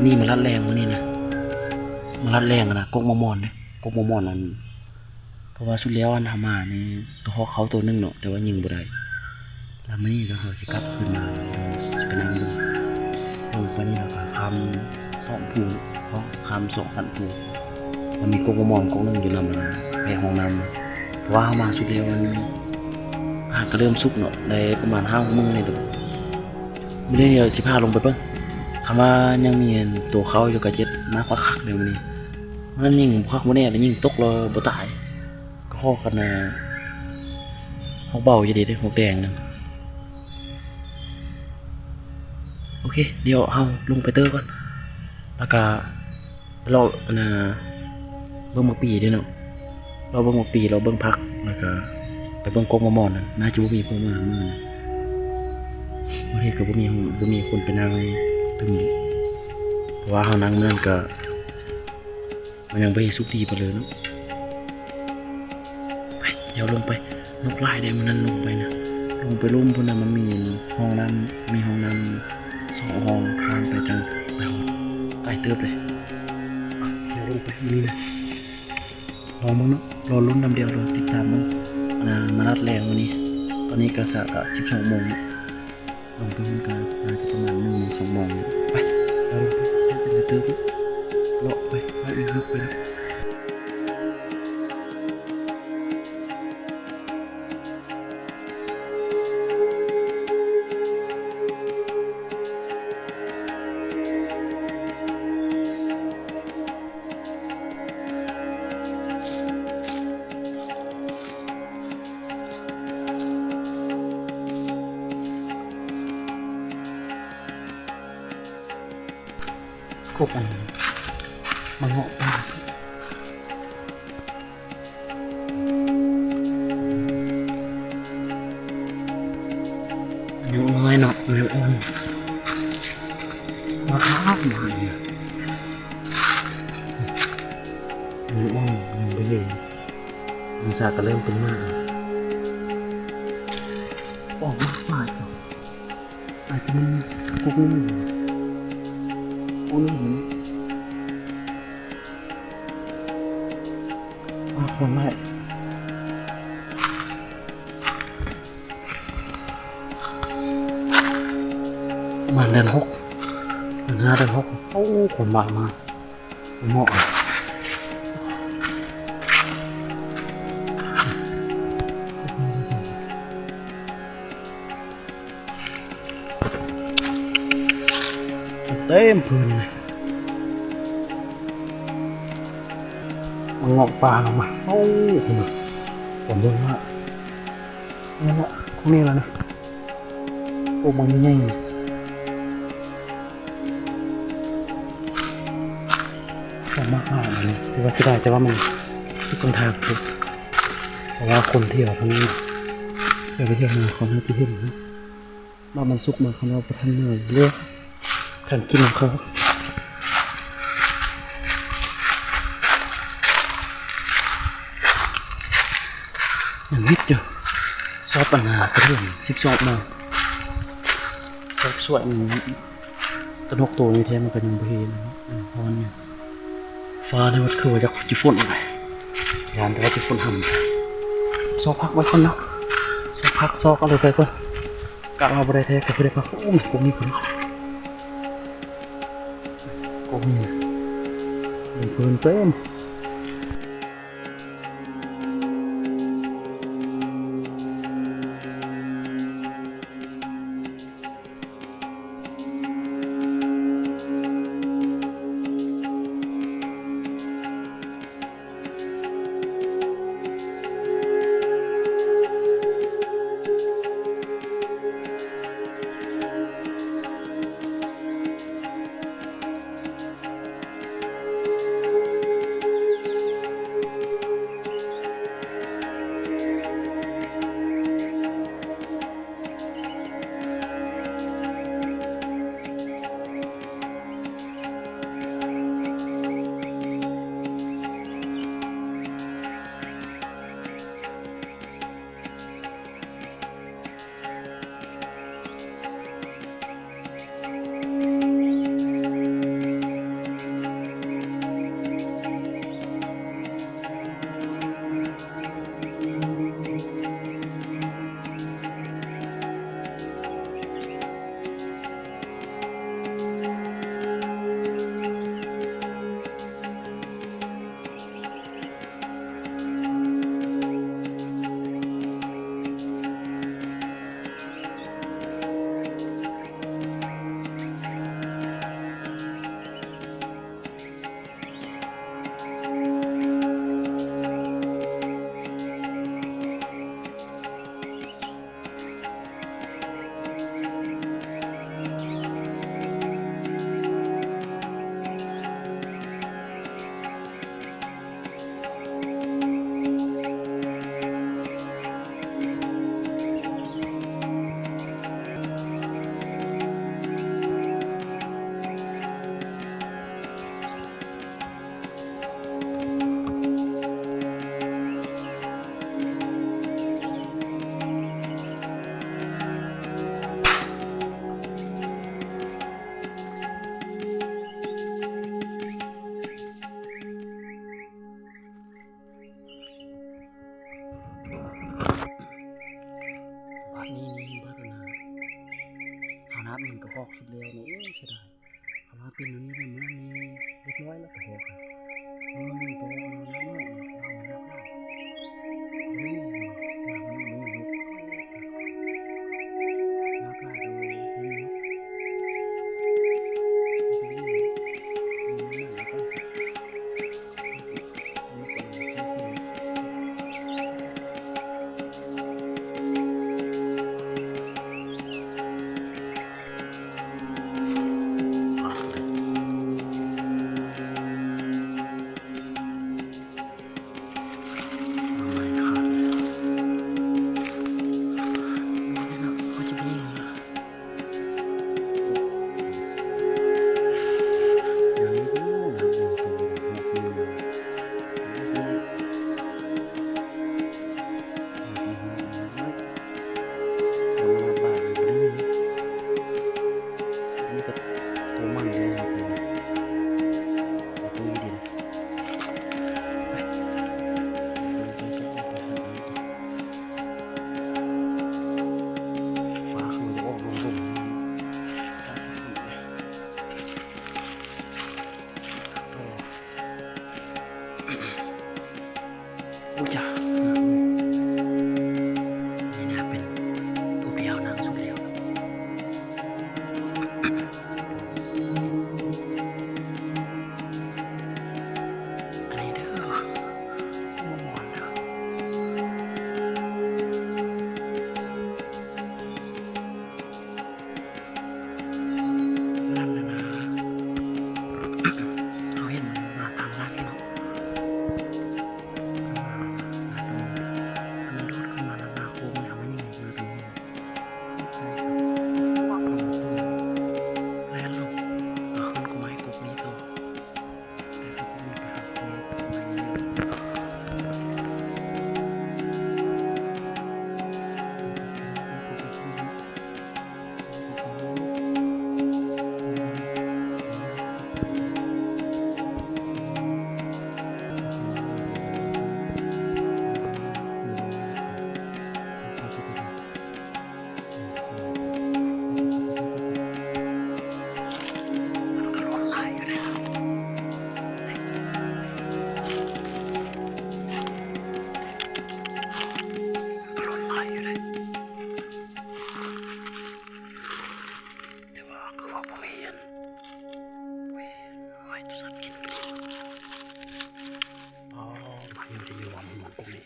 ນີ້ມາລັດແລງມື້ນີ້ນະ ມາລັດແລງນະ ກົກໝາກມ່ອນເດ້ ກົກໝາກມ່ອນ ອັນ ເພາະວ່າສຸດແລ້ວ ອັນ ເຮົາມານີ້ ໂຕເຮົາເຂົ້າໂຕໜຶ່ງເນາະ ແຕ່ວ່າຍິງບໍ່ໄດ້ ແລ້ວມື້ນີ້ເຮົາຊິກັບຄືນມາ ຊິໄປນັ່ງເບິ່ງ ເບິ່ງປານນີ້ ເຮົາກໍຂ້າມສອງພູເນາະ ຂ້າມສອງຊັ້ນພູ ມັນມີກົກໝາກມ່ອນກົກໜຶ່ງຢູ່ນຳ ແພຫ້ອງນ້ຳ ເພາະວ່າເຮົາມາສຸດແລ້ວ ມັນ ອາຫານກໍເລີ່ມສຸກເນາະ ໄດ້ປະມານຫ້າຫົກມື້ນີ້ແຫຼະ ມື້ນີ້ດຽວຊິພາລົງໄປເບິ່ງ ຄັນວ່າຍັງມີ ອັນ ໂຕເຂົ້າຢູ່ກໍເຈັດໜັກກວ່າຄັກເດ້ມື້ນີ້ ມັນຍິງບໍ່ຄັກບໍ່ແນ່ ແຕ່ຍິງຕົກແລ້ວບໍ່ຕາຍ ກໍພໍກັນນະ ຮອກເບົາຢູ່ເດ້ ຮອກແດງນັ້ນ ໂອເຄ ດຽວເຮົາລົງໄປເຕີກ່ອນ ແລ້ວກະ ເລາະ ອັນນ່າ ເບິ່ງໝາກປີເດ້ເນາະ ເລາະເບິ່ງໝາກປີ ເລາະເບິ່ງຜັກ ແລ້ວກະໄປເບິ່ງກົກໝາກມ່ອນນັ້ນ ໜ້າຈະບໍ່ມີຄົນມາມື້ນີ້ ບາງທີກໍບໍ່ມີ ບໍ່ມີຄົນໄປນັ່ງຕຶມ ເພາະວ່າເຮົານັ່ງມື້ນັ້ນກໍ ມັນຍັງບໍ່ເຫັນສຸກດີປານໃດເນາະ ໄປ ດຽວລົງໄປ ນົກຫຼາຍເດ້ມື້ນັ້ນລົງໄປນະ ລົງໄປລຸ່ມພຸ້ນນະ ມັນມີຫ້ອງນ້ຳ ມີຫ້ອງນ້ຳສອງຫ້ອງ ຂ້າມໄປຈັ່ງໄປຮອດ ໄກເຕີບເດ້ ດຽວລົງໄປມື້ນີ້ນະ ລອງເບິ່ງເນາະ ລໍລຸ້ນນຳ ດຽວລໍຕິດຕາມເບິ່ງ ອັນນ່າ ມາລັດແລງມື້ນີ້ ຕອນນີ້ກໍສະ ກໍສິບສອງໂມງເນາະ ລົງໄປມັນກໍໜ້າຈະປະມານໜຶ່ງໂມງ ສອງໂມງນີ້ ໄປ ເຮົາໄປ ໄປເຕີບ ເລາະໄປ ເລາະອີກເລີກໄປເນາະ. ກົກອັນ ມາເງາະປ່າ ຍັງອ່ອນເນາະ ຍັງອ່ອນ ມາຄາບມາເນຍ ຍັງອ່ອນ ຍັງບໍ່ເຫັນ ມັນສາກະເລີ່ມເປັນໝາກ ອອກມາຫຼາຍ ອາດຈະແມ່ນພວກນີ້ ພວກນີ້ເຫັນ ອາ ຄົນໃໝ່ ປະມານເດືອນຫົກ ເດືອນຫ້າ ເດືອນຫົກ ໂອ້ ຄົນຫຼາຍມາກ. ເໝາະ ເຕັມພື້ນເລີຍ ມາເງາະປ່າລະມາ ໂອ້ ພຸ້ນນະ ກວ່າເບິ່ງວ່າ ນັ້ນລະ ນີ້ລະນະ ໂອ້ ບັກໃຫຍ່ ສາມາດຫາອັນນີ້ ຖືວ່າເສຍດາຍ ແຕ່ວ່າມັນຢູ່ກາງທາງພຸ້ນ ເພາະວ່າຄົນທ່ຽວທາງນີ້ ໄປທ່ຽວມາ ເຂົາໜ້າຈະເຫັນນະ ວ່າມັນສຸກມາ ຄັນວ່າບໍ່ທັນເມືອ ຫຼືວ່າທັນກິນຂອງເຂົາ ຍັງວິດຢູ່ ຊອບອັນນາ ກະເທື່ອນ ສິບສອງໂມງ ຊອບສວຍ ມັນ ຕະນົກໂຕນີ້ແທ້ ມັນກໍຍັງບໍ່ເຫັນ ມັນຮ້ອນຢູ່ ຟ້ານີ້ມັນຄືວ່າຢາກຊິຝົນ ຢ້ານແຕ່ວ່າຊິຝົນຫ້ຳ ຊອກຜັກໄວ້ກ່ອນເນາະ ຊອກຜັກ ຊອກອະໄລໄປກ່ອນ ກະວ່າບໍ່ໄດ້ແທ້ ກໍຄືໄດ້ພັກ ໂອ້ຍ ກົກນີ້ກໍຫຼາຍ ກົກນີ້ນະ ມີພື້ນເຕັມ. ມັນກະຮອກສຸດແລ້ວເນາະ. ໂອ້ ເສຍດາຍ. ຄັນວ່າເປັນອັນນີ້ແມ່ນມື້ນັ້ນນີ້ຮຽບຮ້ອຍແລ້ວ ກະຮອກຫັ້ນ. ເອີ ໂຕນ້ອຍໆ ເອົາມານັບແລ້ວ ບໍ່ໄດ້ນັບ ນັບມັນຍັງຢູ່ ນັບຫຼາຍໂຕຍັງຢູ່. ອຸຍຈ້າ ນີ້ນະເປັນໂຕທີ່ເຮົານັ່ງສຸດແລ້ວ. ອັນນີ້ເດີ ມ່ວນເດີ. ນັ້ນນະນາ ເຮົາເຫັນມັນມາທາງຫຼັງເນາະ ມັນໂດດຂຶ້ນມານະນາ ໂຄ້ງແລ້ວມັນຍິງຢູ່ຕະມຸງ ແລ່ນລົງ ມາຂຶ້ນກົກໄມ້ກົກນີ້ຕໍ່.ແຕ່ວ່າຄືວ່າບໍ່ມີອັນ ໂອ້ຍ ໃຫ້ໂຕສັດກິນ. ອໍ ມັນຍັງຈະຢູ່ວ່າມັນ ມັນກົກນີ້.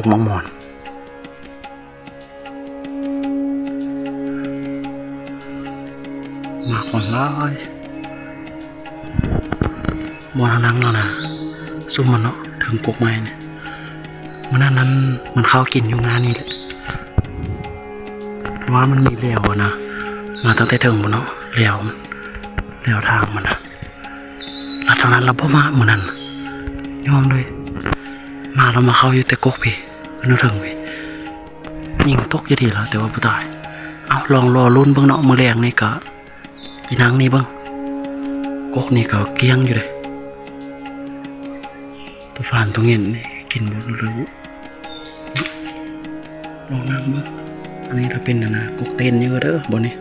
ກົກໝາກໝອນ ໝາກໝອນຫຼາຍ. ບ່ອນເຮົານັ່ງແລ້ວນະ ຊຸມມັນເນາະ ເທິງກົກໄມ້ນີ້. ມື້ນັ້ນນັ້ນມັນເຂົ້າກິນຢູ່ງານນີ້ແຫຼະ ເພາະວ່າມັນມີແຫຼວນະ ມາຕັ້ງແຕ່ເທິງພຸ້ນເນາະ ແຫຼວມັນ ແຫຼວທາງມັນນະ. ແລ້ວທາງນັ້ນລະບໍ່ມາມື້ນັ້ນ ຍອມເລີຍ ມາລະມາເຂົ້າຢູ່ແຕ່ກົກພີ້ ຢູ່ເທິງພີ້. ຍິງຕົກຢູ່ດີລະ ແຕ່ວ່າບໍ່ຕາຍ. ເອົ້າ ລອງລໍລຸ້ນເບິ່ງເນາະ ມື້ແລງນີ້ກະຊິນັ່ງນີ້ເບິ່ງ ກົກນີ້ກະກ້ຽງຢູ່ເດ້. ໂຕຟານໂຕເຫງັນນີ້ກິນເບິດເລີຍ. ລອງນັ່ງເບິ່ງ. ອັນນີ້ລະເປັນອັນນະ ກົກເຕັນຢູ່ເດີບ່ອນນີ້.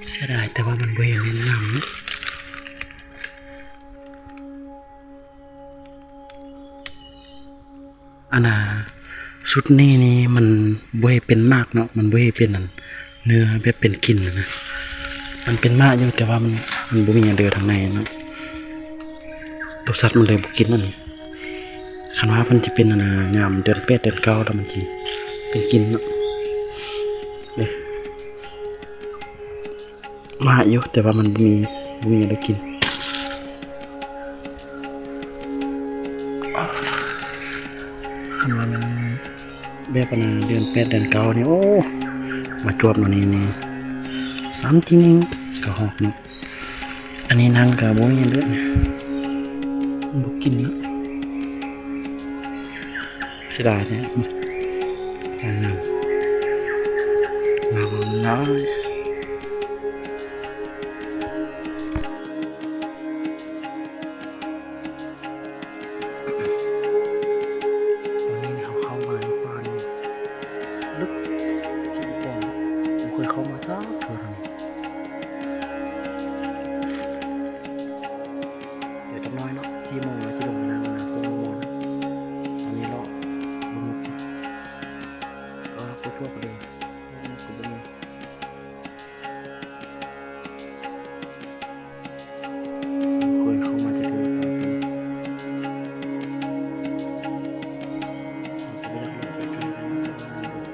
ເສຍດາຍແຕ່ວ່າມັນບໍ່ເຫັນແມ່ນນ້ຳ. ອັນນ່າ ຊຸດນີ້ນີ້ມັນບໍ່ເຮັດເປັນໝາກເນາະ, ມັນບໍ່ເຮັດເປັນອັນເນື້ອແບບເປັນກິ່ນນະ, ມັນເປັນໝາກຢູ່ ແຕ່ວ່າມັນ ມັນບໍ່ມີຫຍັງເດີທາງໃນເນາະ, ໂຕສັດມັນເລີຍບໍ່ກິນອັນນີ້. ຄັນວ່າເພິ່ນຊິເປັນອັນນ່າ ຍາມເດືອນແປດເດືອນເກົ້າແລ້ວມັນຊິເປັນກິ່ນເນາະ. ນີ້ ມາຢູ່ ແຕ່ວ່າມັນບໍ່ມີ ບໍ່ມີຫຍັງໄດ້ກິນ. ຄັນວ່າມັນແບບອັນນ່າ ເດືອນແປດເດືອນເກົ້ານີ້ ໂອ້ ມາຈວບແນວນີ້ນີ້ ຊ້ຳຈິງ ກະຮອກເນາະ. ອັນນີ້ນັ່ງກະບໍ່ມີຫຍັງເລີຍ ບໍ່ກິນເນາະ. ເສຍດາຍແທ້ ງາມ ງາມຫຼາຍ. ຕອນນີ້ເຮົາເຂົ້າມາໃນປ່ານີ້ ເລິກ ທີ່ບໍ່ ບໍ່ເຄີຍເຂົ້າມາຈັກເທື່ອ. ດຽວຈັກໜ້ອຍເນາະ ສີ່ໂມງແລ້ວ ຊິລົງໄປນັ່ງນະ ກົງມ່ວນ. ຕອນນີ້ເລາະເບິ່ງນົກ ເອີ ບໍ່ທົ່ວໄປເລີຍ ນົກກະບໍ່ມີ. ເຄີຍເຂົ້າມາຈັກເທື່ອ ເຮົາກະບໍ່ຢາກລົງໄປໃກ້ເນາະ ເພາະວ່າມັນລົກ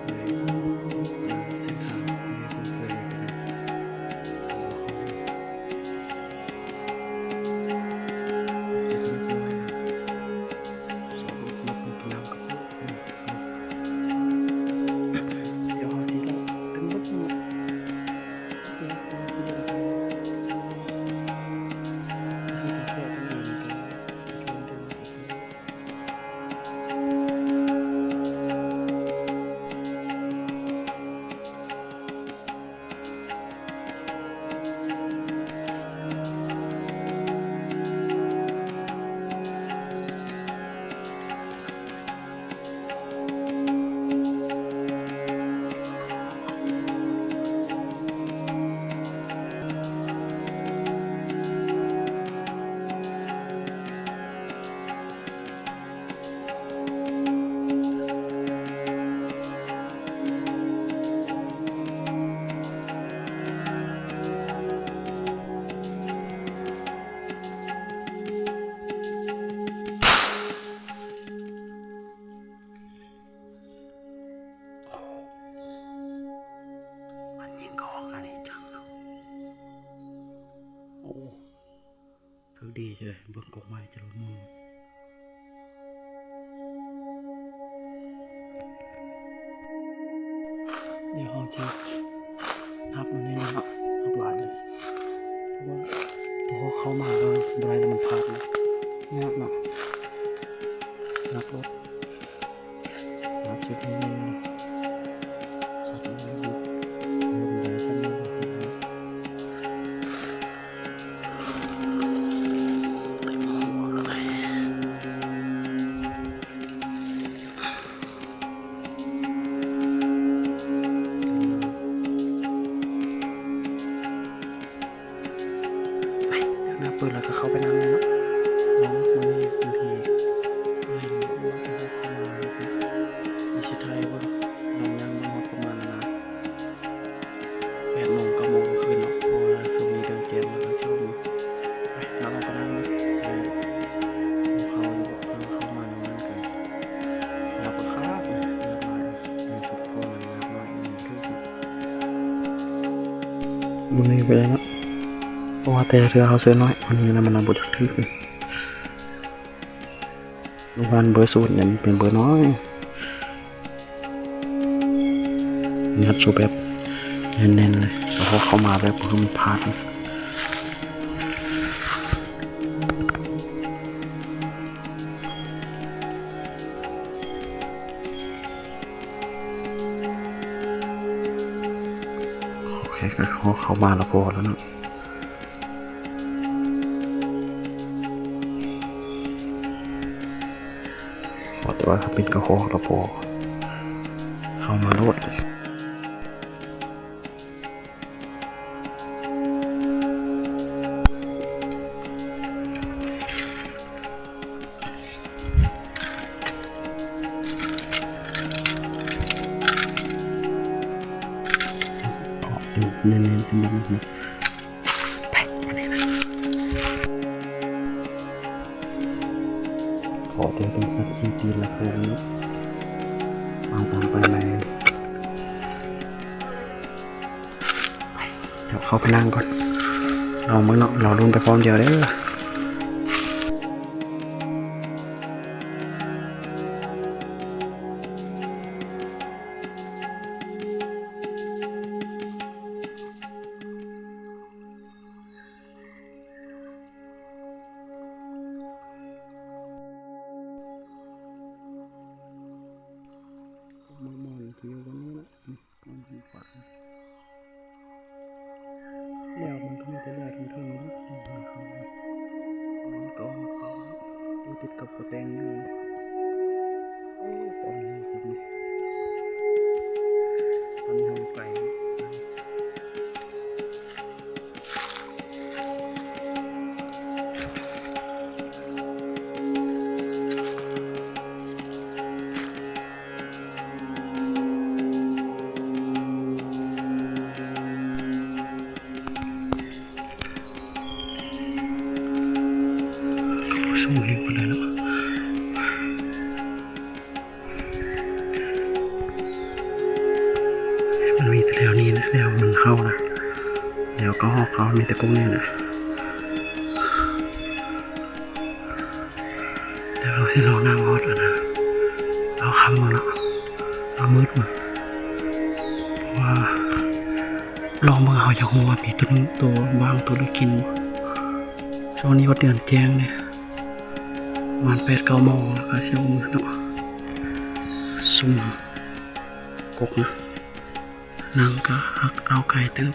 ເລີຍ ເສັ້ນທາງທີ່ເຮົາຄຸ້ນເຄີຍໄປເນາະ. ມັນຍິງກະອອກນະນີ້ຈັງເນາະ. ໂອ້ ຖືກດີເລີຍ ເບິ່ງກົກໄມ້ຈະຫຼຸດໝູນ. ດຽວເຮົາຈະນັບອັນນີ້ເນາະ ນັບຫຼາຍເລີຍ ເພາະວ່າພໍເຂົ້າມາແລ້ວບໍ່ໄດ້ແລ້ວມັນພາດເນາະ ຍາກເນາະ ນັບໂລດ. ໄປ ເດີນໜ້າເປີດແລ້ວກະເຂົ້າໄປນັ່ງເລີຍເນາະ. ເອົາ ມື້ນີ້ບາງທີ ເອີ ເຂົ້າມາ ຊິຖ່າຍເບິ່ງ ລອງຍ່າງເບິ່ງຮອດປະມານ ແປດໂມງ ເກົ້າໂມງຄືນເນາະ ເພາະວ່າຊ່ວງນີ້ເລີ່ມແຈ້ງແລ້ວ ຕອນເຊົ້ານີ້. ໄປ ເຮົາອອກໄປນັ່ງເບິ່ງ ເອີ ເຂົ້າຢູ່ບໍ່ ເຂົ້າມານຳນັ້ນກະ ນັບກະຄັກເລີຍ ນັບຫຼາຍ ຍັງສົມຄວນ ນັບໜ້ອຍ ມື້ນີ້ໄປເນາະ ເພາະວ່າແຕ່ລະເທື່ອເຮົາຊື້ໜ້ອຍ ມື້ນີ້ນະມັນນະບໍ່ຈັກຖືກ. ເມື່ອວານເບີສູນຍັງເປັນເບີນ້ອຍ ຍັດໃສ່ແບບແໜ້ນໆເລີຍ ເພາະເຂົ້າມາແບບບໍ່ໃຫ້ມັນພາດ. ໂອເຄ ກໍເຂົ້າມາແລ້ວພໍແລ້ວເນາະ. ຂໍແຕ່ວ່າເປັນກະຮອກລະພໍ ເຂົ້າມາໂລດ. ເກາະຕິດແໜ້ນໆ ເປັນແບບນັ້ນ. ໄປ ມານີ້ນະ ຂໍແຕ່ເປັນສັດສີ່ຕີນລະໂພງເນາະ ມາຕາມໄປໃໝ່. ໄປ ດຽວເຂົ້າໄປນັ່ງກ່ອນ ລອງເບິ່ງເນາະ ລໍລຸ້ນໄປພ້ອມດຽວເດີ. ມານອນຢູ່ບ່ອນນີ້ລະ ມັນມີຝັນ ແລ້ວມັນກໍມີແຕ່ແລ້ວເທິງໆ ມັນກໍ ມັນກໍ ມັນກໍ ຢູ່ຕິດກັບກະແຕງຢູ່. ໂອ້ ຕອນນີ້ ຕອນນີ້ເຮົາໄປ ກໍບໍ່ສູງແຮງປານໃດເນາະ ມັນມີແຕ່ແຖວນີ້ນະ ແຖວມັນເຮົານະ ແຖວເຂົາເຮົາ ເຂົາມີແຕ່ກົກນີ້ນະ ແລ້ວເຮົາຊິລອງນັ່ງຮອດອັນນະ ເອົາຄ່ຳເນາະ ເອົາມືດ ເພາະວ່າລອງເບິ່ງ ເຮົາຢາກຮູ້ວ່າມີໂຕໜຶ່ງ ໂຕຫວ່າງ ໂຕໄດ້ກິນບໍ່. ຊ່ວງນີ້ຮອດເດືອນແຈ້ງເດ້ ປະມານແປດເກົ້າໂມງ ແລ້ວກໍຊິອອກມາເນາະ ຊຸ່ມກົກນະ ນັ່ງກໍຮັກເອົາໄກເຕີບ.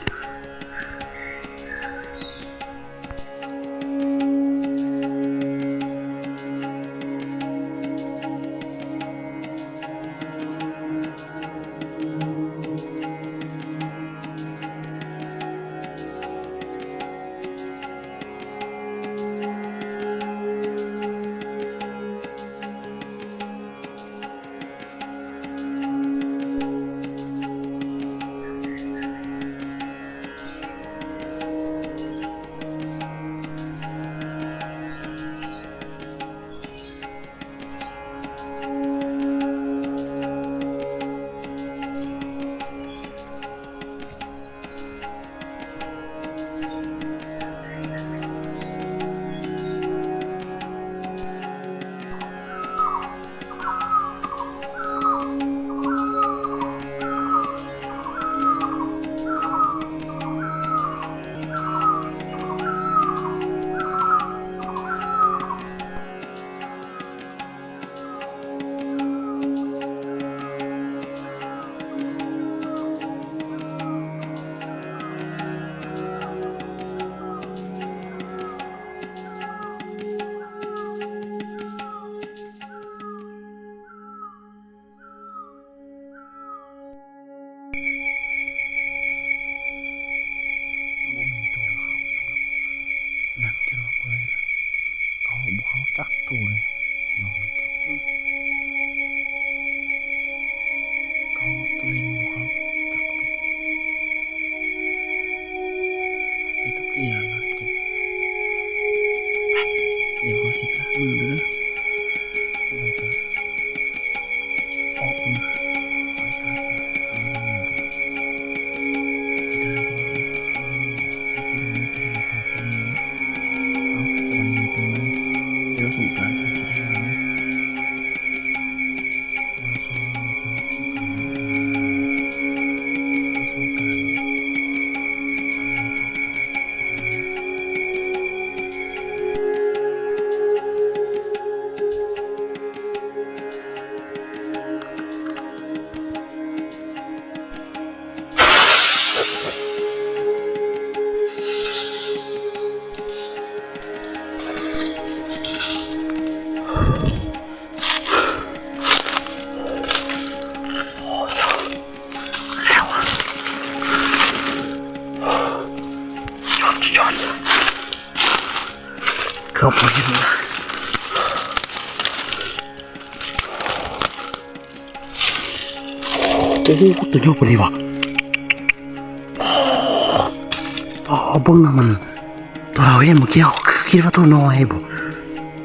ບໍ່ມີໂຕເຂົ້າສຳລັບນັ່ງ ຈົນວ່າເມື່ອຍລະ ເຂົາບໍ່ເຂົ້າຈັກໂຕເລີຍ ຍອມເລີຍເຈົ້າ ເຂົາໂຕເລັງບໍ່ເຂົ້າຈັກໂຕ ເຮັດທຸກຢ່າງລະກິນ. ໄປ ດຽວເຮົາຊິກະມືເດີ ແລ້ວກະ ອອກມາ ອາກາດ ເຮົາໄດ້ຍິນກັນ ທີ່ໄດ້ເປັນເລື່ອງທີ່ດີ ເປັນເລື່ອງທີ່ດີຂອງຄົນເຮົາ ສະບາຍດີປີໃໝ່ ດຽວສົງການເຮົາຊິໄດ້ມາ ມາຊົມ ມາຊົມກັນ. ຕົບບໍ່ເຫັນ. ໂອ້ໂຫ ຕົວໃຫຍ່ປານນີ້ຫວາ. ອໍ ເບິ່ງນະ ມັນ ຕົວເຮົາເຫັນເມື່ອກີ້ ເຮົາຄິດວ່າຕົວນ້ອຍບໍ?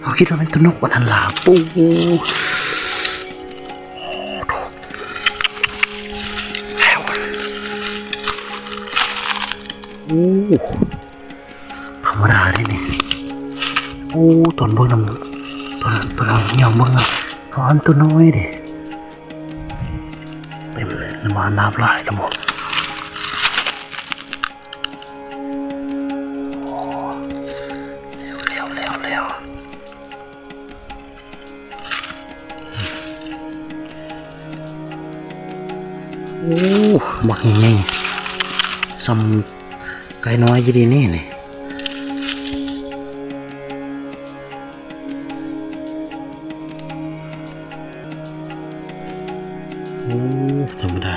ເຮົາຄິດວ່າແມ່ນຕົວນົກອັນນັ້ນລະ. ໂອ້ໂຫ ໂອ້ ທຳມະດາເດ້ນີ້. ໂອ້ ຕອນເບິ່ງນຳ ຕອນ ຕອນເຮົາຍ່າງເບິ່ງນຳ ເຮົາອັນຕົວນ້ອຍເດ້. ເຕັມເລີຍ ນ້ຳ ນ້ຳຫຼາຍລະບໍ? ໂອ້ ແລ້ວ ແລ້ວ ແລ້ວ ແລ້ວ. ໂອ້ ບັກໃຫຍ່ໆ ສ່ຳໄກ່ນ້ອຍຢູ່ເດນີ້. ໂອ້ ທຳມະດາ.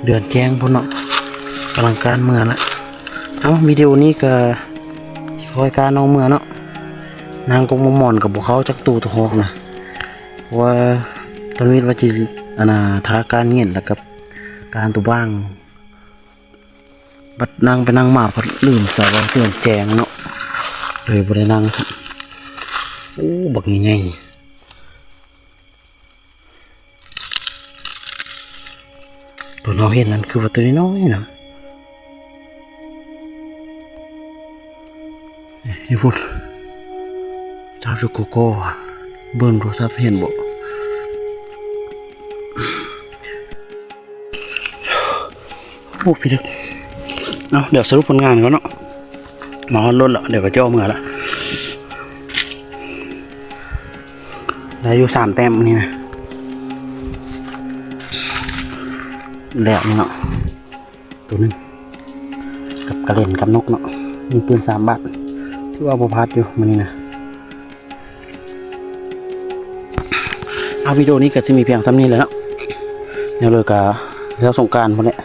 ເດືອນແຈ້ງພຸ້ນເນາະ ກຳລັງການເມືອລະ. ເອົ້າ ວິດີໂອນີ້ກະຊິຄ່ອຍການອອກເມືອເນາະ. ນາງກົກໝາກໝອນກະບໍ່ເຂົ້າຈັກໂຕ ໂຕຮອກນະ ເພາະວ່າຕອນວິດວ່າຊິ ອັນນ່າ ຖ້າການເຫງັນ ແລ້ວກະການໂຕບ້າງ. ບັດນັ່ງໄປນັ່ງມາພັດລືມຊະວ່າເດືອນແຈ້ງເນາະ ເລີຍບໍ່ໄດ້ນັ່ງຊ້ຳ. ໂອ້ ບັກໃຫຍ່ໆ. ຕົວເຮົາເຫັນນັ້ນຄືວ່າຕົວນ້ອຍໆນະ. ເອີ ຢູ່ພຸ້ນ ຈັບຢູ່ກໍກໍ ເບິ່ງໂທລະສັບເຫັນບໍ່? ໂອ້ ພີ່ເດັກ. ເອົາ ດຽວສະຫຼຸບຜົນງານກ່ອນເນາະ. ມາຮອດລົດລະ ດຽວກະຈະອອກເມືອລະ. ໄດ້ຢູ່ສາມແຕ້ມນີ້ນະ. ແລ້ວນີ້ເນາະ ໂຕໜຶ່ງ ກັບກະເລັນກັບນົກເນາະ. ຍິງປືນສາມບາດ ຖືວ່າບໍ່ພາດຢູ່ມື້ນີ້ນະ. ເອົາ ວິດີໂອນີ້ກະຊິມີພຽງສ່ຳນີ້ແຫຼະເນາະ. ແນວເລີກະແລ້ວສົງການພຸ້ນແຫຼະ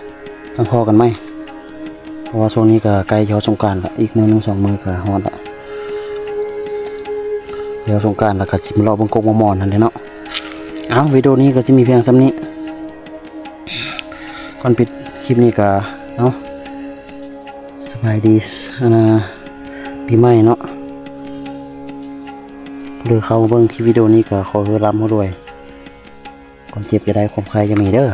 ຈັ່ງພໍ້ກັນໃໝ່. ເພາະວ່າຊ່ວງນີ້ກະໃກ້ຈະຮອດສົງການລະ ອີກມື້ໜຶ່ງສອງມື້ກະຮອດລະ. ແລ້ວສົງການລະກະຊິມາເລາະເບິ່ງກົກໝາກໝອນຫັ້ນແຫຼະເນາະ. ເອົາ ວິດີໂອນີ້ກະຊິມີພຽງສ່ຳນີ້. ກ່ອນປິດຄລິບນີ້ກະ ເອົາ ສະບາຍດີ ອັນນ່າ ປີໃໝ່ເນາະ. ຜູ້ໃດເຂົ້າມາເບິ່ງຄລິບວິດີໂອນີ້ກະຂໍໃຫ້ລ່ຳໃຫ້ລວຍ ຄວາມເຈັບຢ່າໄດ້ ຄວາມໄຂ້ຢ່າມີເດີ.